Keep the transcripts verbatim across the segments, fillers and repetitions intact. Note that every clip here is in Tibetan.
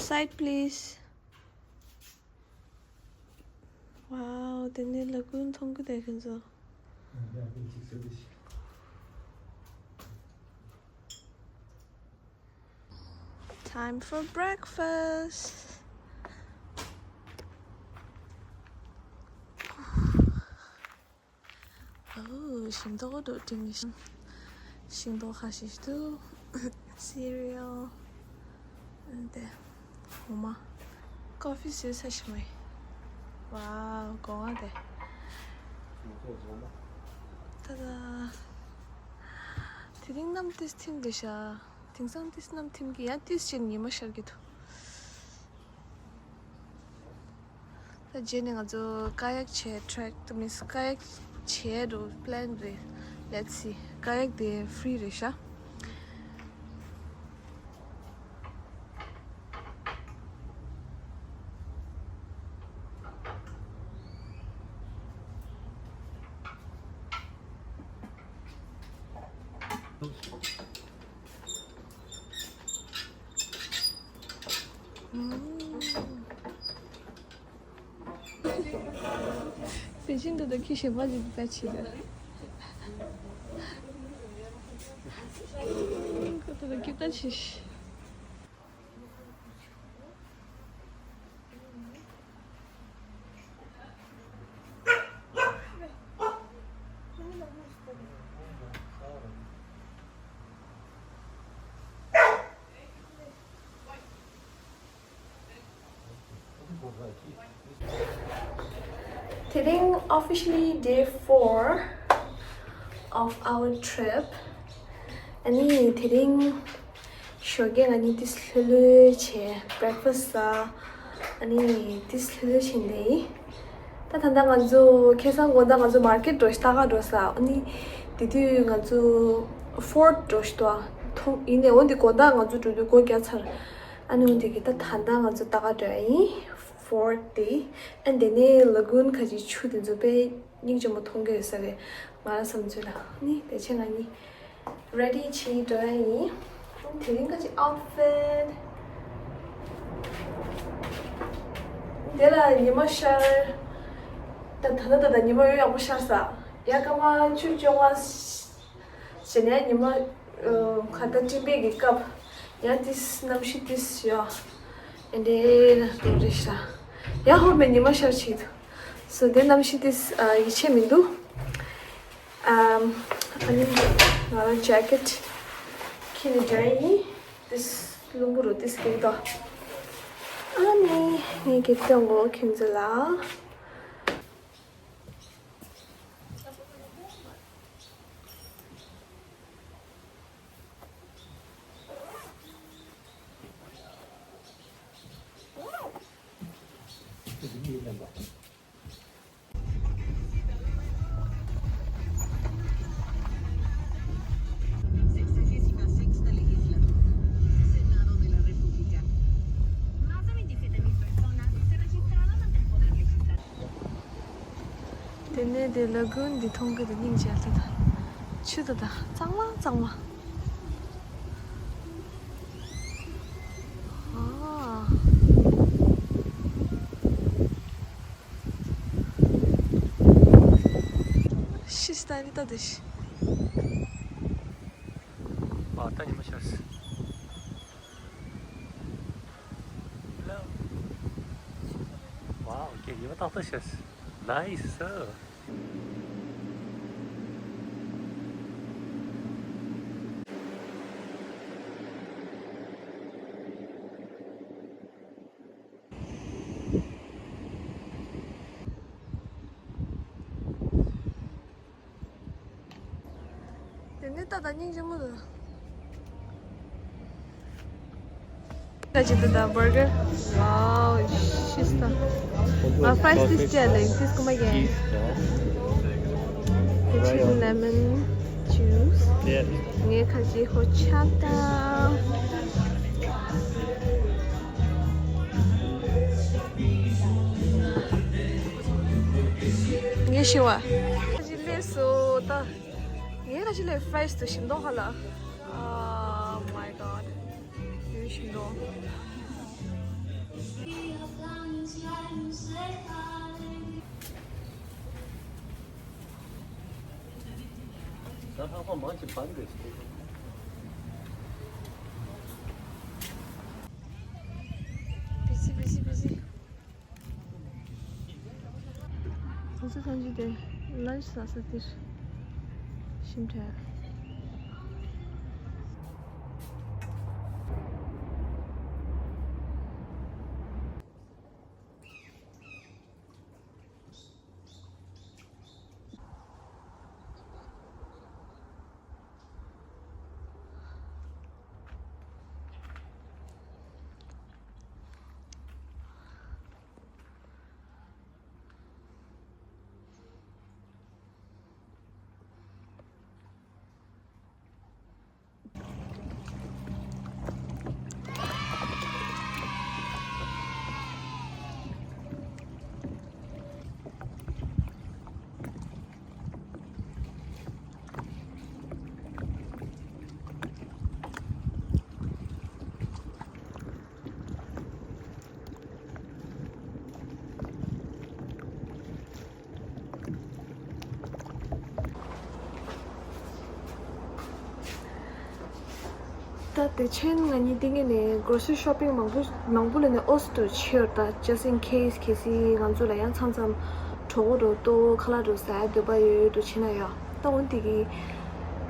Side, please. Wow, དེ་ནས་ལ་གུན་མཐོང་གི་དེ་ཁྱོད་ཚོ། Time for breakfast. Oh, ཤིང་ཏོག་འགྲོ་དྲིན་ཤིང་ཏོག་ཁ་ཤས་འདུག Cereal. དེ་འོ་མ། Coffee བཟོས་ས་ཞིག་མེད། Wow, གོང་བ་དེ། ད་ད། དེ་རིང་གནམ་ཏིས་ཐིམ་གི་ཤག་དེང་སང་ཏིས་གནམ་ཐིམ་གི་ཡང་ཏིས་ཅིག་ཉི་མ་ཤར་གི་འདུག་ད་རྗེས་ནས་ང་ཚོ་ཀ་ཡག་བྱས་ཊེག་ད་མིན་ཀ་ཡག་བྱས་འགྲོ་པི་ལན་རེད། Let's see. ཀ་ཡག་དེ་ཕི་རི་རེད་ཤག་དེ་བཞིན་དུ་ད་ཁྱི་ཞེ་པོ་ཅིག་ད་ཆི་ད། ཁོ་ད་ད་ཁྱི་ད་ཆི་ཤི། དེ་རིང་officially day four of our trip. ཨ་ནི་དེ་རིང་ཞོགས་ཀས་ང་གཉིས་ཏིས་ལྷོད་ལྷོད་བྱས་breakfast ཟ། ཨ་ནི་ཏིས་ལྷོད་ལྷོད་བྱས་ནས། ད་ད་ལྟ་ང་ཚོ་ཁ་སང་དགོང་དག་ང་ཚོ་མར་ཀེཊ་འགྲོ་ཞིག་ལྟ་ག་འགྲོ་ས། ཨ་ནི་དེ་དུས་ང་ཚོ་ཕོར་ཌི་འགྲོ་ཞིག་འདུག་ཨ། མཐོང་ཡིན་ནའི་འོ་འདི་དགོང་དག་ང་ཚོ་འགྲོ་དུས་སྒོ་བརྒྱབ་ཚར། ཨ་ནི་འོ་འདི་གི་ད་ད་ལྟ་ང་ཚོ་ལྟ་ག་འགྲོ་ཡ་ཡིན། ཕོར་ཌི་དེ། ཨ་འདི་ནས་ལ་གུན་ཁ་ཅིག་ཆུ་དེ་ཚོ་དཔེ་སྙིང་རྗེ་མོ་མཐོང་གི་ཡོད་ས་རེད། ང་རང་བསམ་ཚུལ་ལ། ཨ་ནི་དེ་ཆེ་ང་གཉིས་རེ་ཌི་བྱེད་འགྲོ་ཡ་ཡིན། དེ་རིང་ག་ཅིག་ཨའུཊ་ཕིཊ། དེ་ལ་ཉི་མ་ཤར། ད་ད་ད་ད་ཉི་མ་ཡོད་ཡག་པོ་ཤར་ས། ཡ་སྐར་མ་བཅུ་བཅོ་ལྔ་ཞེ་ནས་ཉི་མ་ག་ད་སྤྲིན་པའི་གི་སྐབས། ཡ་ཏིས་གནམ་གཤིས་ཏིས་ཡ་ཨེ་འདྲའི་ལ་དུ་རེ་ཤ། ཡ་ཧོ་མེ་ཉི་མ་ཤར་ཆེད་དུ། སོ་དེ་གནམ་གཤིས་ཏིས་ཡིད་ཆེས་མི་འདུག་ཨམ། ཨ་ནི་ང་རང་ཇེ་ཀེཊ་ཁྱེར་ནས་འགྲོ་ཡ་ཡིན། ཏིས་རླུང་བུ་རུ་ཏིས་སྐྱེས་ཏོ། ཨ་ནི་ངས་སྐད་ཆ་འགོ་ཁྱེད་ཚོ་ལ། Sexagésima sexta legislatura. Senado de la República. Más de veintisiete mil personas se registraron ante el Poder Legislativo. དེ་ནས་དེ་ལ་གུན་འདི་མཐོང་གི་འདུག་སྙིང་རྗེ་ལ་ད། ཆུ་ད་ད་གཙང་མ་གཙང་མ། ཨ། ཤིས་ད་ནི་ད་དེ་ཤི། ཨ་ད་ཉི་མ་ཤར་སི། Wow, okay, ཉི་མ་ཏག་ཏག་ཤར་སི། Nice, sir. དེ་ནས་ད་ད་སྙིང་རྗེ་མོ་འདུག་ད་ཅི་ད་ད་བར་གར། Wow, ཤིས་ད། ང་ཕ་རའི་སི་ཏིས་ཅི་ལེགས་ཏིས་ཀུ་མ་གྱེན། Peach lemon juice. ངས་ཁ་ཅིག་ཧོ་ཆ་ད། ངས་ཤི་བ། ཁ་ཅིག་ལས་སོ་ད། ངས་ཁ་ཅིག་ལས་ཕ་རའི་སི་ཏིས་ཤིང་ཏོག་ཧ་ལ། Oh my god. ཡོད་ཤིང་ཏོག་ད་ལྷག་པ་མང་ཆེ་བར་འདུག་ཟེར། བི་ཟི་བི་ཟི་བི་ཟི། ང་ཚོ་ཐམས་ཅད་དེ་ལན་ཆི་ཟ་ས་འདིར་ཕྱིན་འདྲ། ད་དེ་ཆེན་ང་གཉིས་དེ་ངས་ནས་grocery shopping མང་པོ་མང་པོ་ལས་ནས་ཨོ་སི་ཏོ་ཆེར་ད་just in case གལ་སྲིད་ང་ཚོ་ལ་ཡང་མཚམས་མཚམས་གྲོགས་པོ་འགྲོ་ལྟོ་ཁ་ལག་འགྲོ་ཟ་ཡ་འདོད་པ་ཡོད་ཡོད་དུ་ཕྱིན་ན་ཡ། ད་འོན་ཏེ་གི་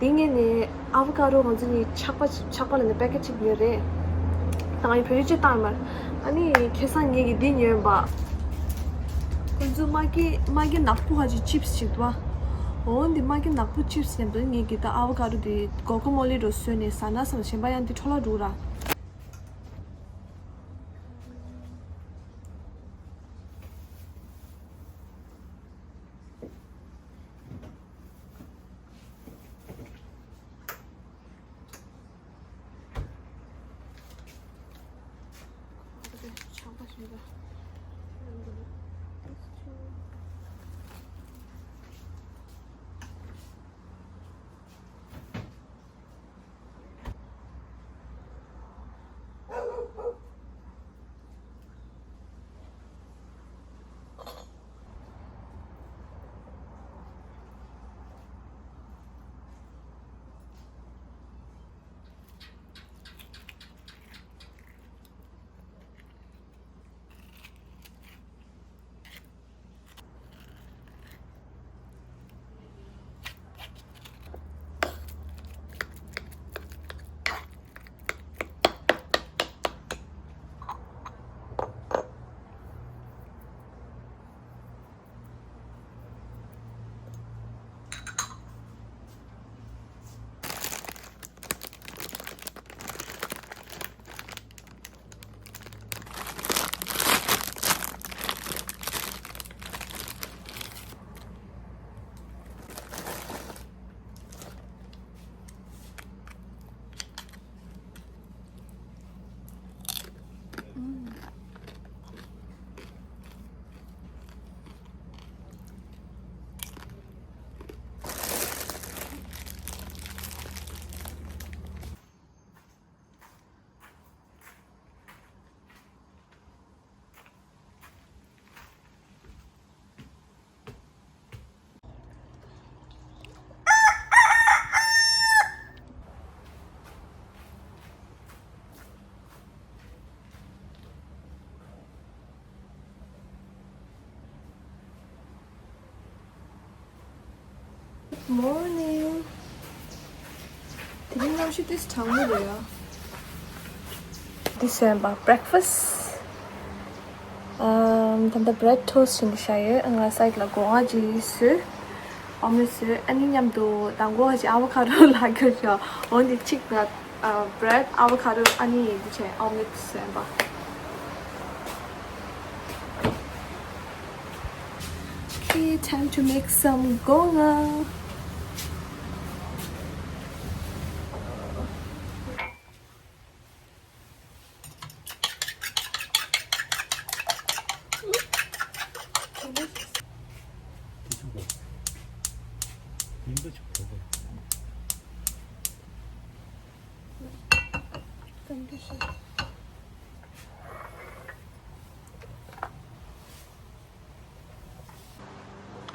དེ་ངས་ནས་ཨ་བོ་ཀ་རོ་ང་ཚོ་གཉིས་ཆག་པ་ཆག་པ་ལ་ནི་པེ་ཀེ་ཊི་གཅིག་ཉོས་རེད། ད་ང་ཡི་བེད་སྤྱོད་བཏང་མར། ཨ་ནི་ཁེ་སང་ངེད་ཀྱི་འདི་ཉོས་པ། ཁོ་ཚོ་མ་གི་མ་གི་ནག་པོ་ཧ་ཅི་ཅིབ་སི་ཅིག་ཏུ་བ། འོ་འདི་མ་གི་ནག་པོ་ཅིབ་སི་ཉམས་དུ་ངེད་ཀྱི་ད་ཨ་བོ་ཀ་རོ་འདི་གོ་ཀོ་མོ་ལི་རོ་བཟོས་ནས་ཟ་ན་སམ་གཞན་པ་ཡང་འདི་འཕྲོ་ལ་འགྲོ་ར། Morning. དེ་རིང་གནམ་གཤིས་ཏོག་ཙམ་གྲང་མོ་རེད་ཡ། འདི་བཟོས་པ་breakfast། ཨམ། ད་ལྟ་bread toast བྱས་ནས་བཞག་ཡོད། ང་སའི་ལ་སྒོ་ང་ཅིག་བཟོས། ཨོམ་ལེ་བཟོས། ཨ་ནི་མཉམ་དུ་མདང་དགོང་ཅིག་ཨ་བོ་ཁ་རོ་ལག་ཁྱེར་བཞག་འོན་ཏེ་གཅིག་ལ་bread avocado ཨ་ནི་འདི་བྱས་ཨོམ་ལེ་བཟོས་པ། Okay, time to make some སྒོ་ང་།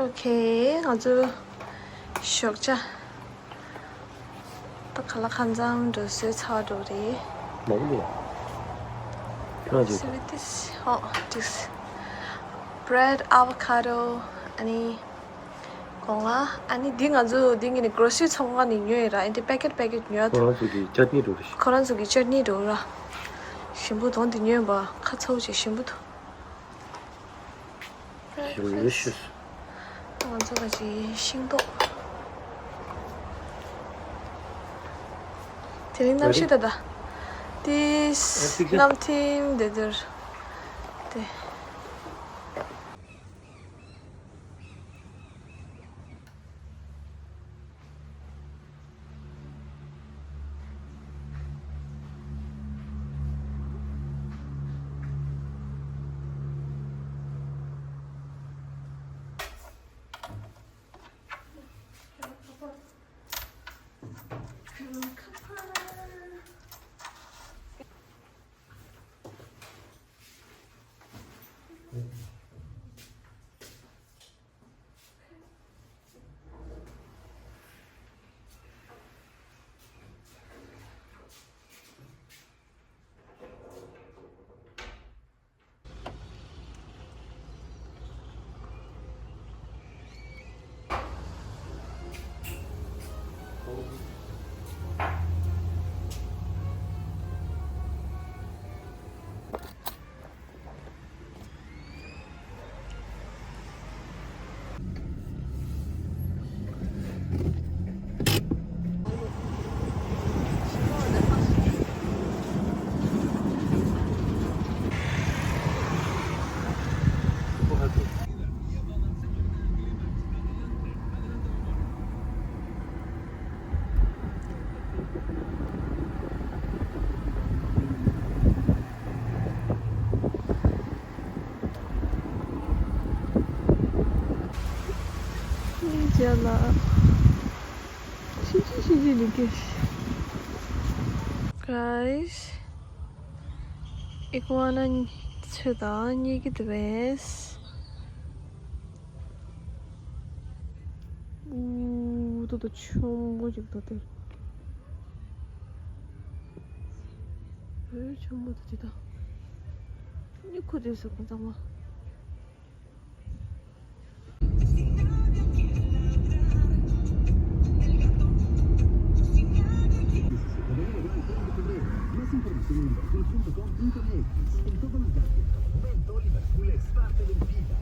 ཨོ་ཁེ། ང་ཚོ་ཞོགས་ཇ་ད་ག་ལ་ཁ་འཛམ་འགྲོ་བཟོས་ཚར་འགྲོ་རེད། མང་པོ་འདུག་ཁྱོད་རང་ཚོས། སི་ཝི་ཏིས། ཧོ། ཏིས། བྷི་རེད། ཨ་བོ་ཁ་རོ། ཨ་ནི་སྒོ་ང་། ཨ་ནི་འདི་ང་ཚོ་འདི་ངས་ནི་གྷོ་རོ་སི་རི་ཚོང་ཁང་ནས་ཉོས་ཡོད་ར། ཨ་འདི་པེ་ཀེཊ་པེ་ཀེཊ་ཉོས། ཁོ་རང་ཚོ་གི་ཅ་ནི་འགྲོ་རེད། ཁོ་རང་ཚོ་གི་ཅ་ནི་འགྲོ་ར། ཞིམ་པོ་འདུག་འདི་ཉོས་པ་ཁ་ཚ་བོ་བྱས་ཞིམ་པོ་འདུག Delicious. ང་ཚོ་ག་ཅི་ཤིང་ཏོག་དེ་རིང་གནམ་གཤིས་ད་ལྟ་ཏིས་ཨ་ཏིག་ཙམ། གནམ་ཐིམ་དེ་འདུག་དེ། Guys, iguana ཚོས་ད་རྙེད་ཀྱི་འདུག་པས། ཨུ། ཏོ་ཏོ་ཆུང་མོ་ཅིག་འདུག་དེ། ཨེ། ཆུང་མོ་དེ་ཅི་ད། ནི་ཁོ་དེ་སུ་ཁོ་ཚང་མ། Más información en liverpool punto com punto m x. En todos los barrios, Momento Liverpool es parte de mi vida.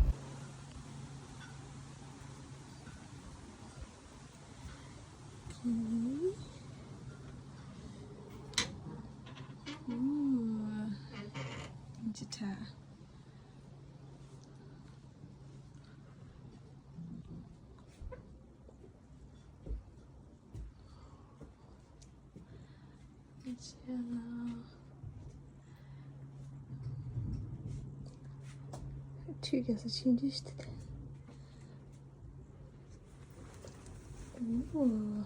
ཁྱོད་རྒྱ་ས་ཆེན་འདྲ་ཞིག་ཏུ་ཐལ། ཨོ།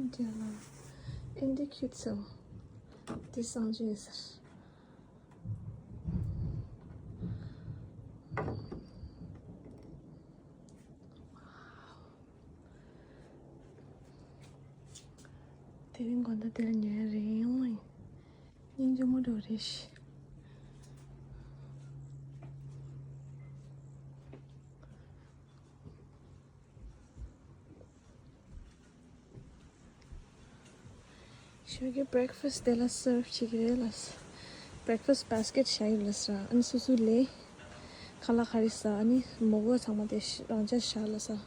རྒྱ་ལ་ཨེ་འདྲ་ཁྱོད་ཚོ་དེ་སང་ཇོ་ཡོད་ཟེར། དེ་རིང་དགོང་དག་དེར་ཉལ་རེད། སྙིང་རྗེ་མོ་འགྲོ་རེད་ཤི། ཞོགས་ཀའི་breakfast དེ་ལ་serve བྱེད་ཀྱི་རེད་ལ། breakfast basket བཞག་ཡོད་ལ་ས། ཨ་ནི་སོ་སོའི་ལས་ཁ་ལག་ག་རེ་ཟ། ཨ་ནི་མོག་གོ་ཚང་མ་དེ་རང་འཇགས་བཞག་ལ་ས།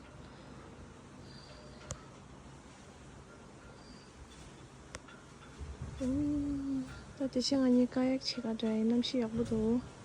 ད་དེ་ཕྱིན་ང་གཉིས་kayak བྱེད་ག་འགྲོ་ཡིན། གནམ་གཤིས་ཡག་པོ་འདུག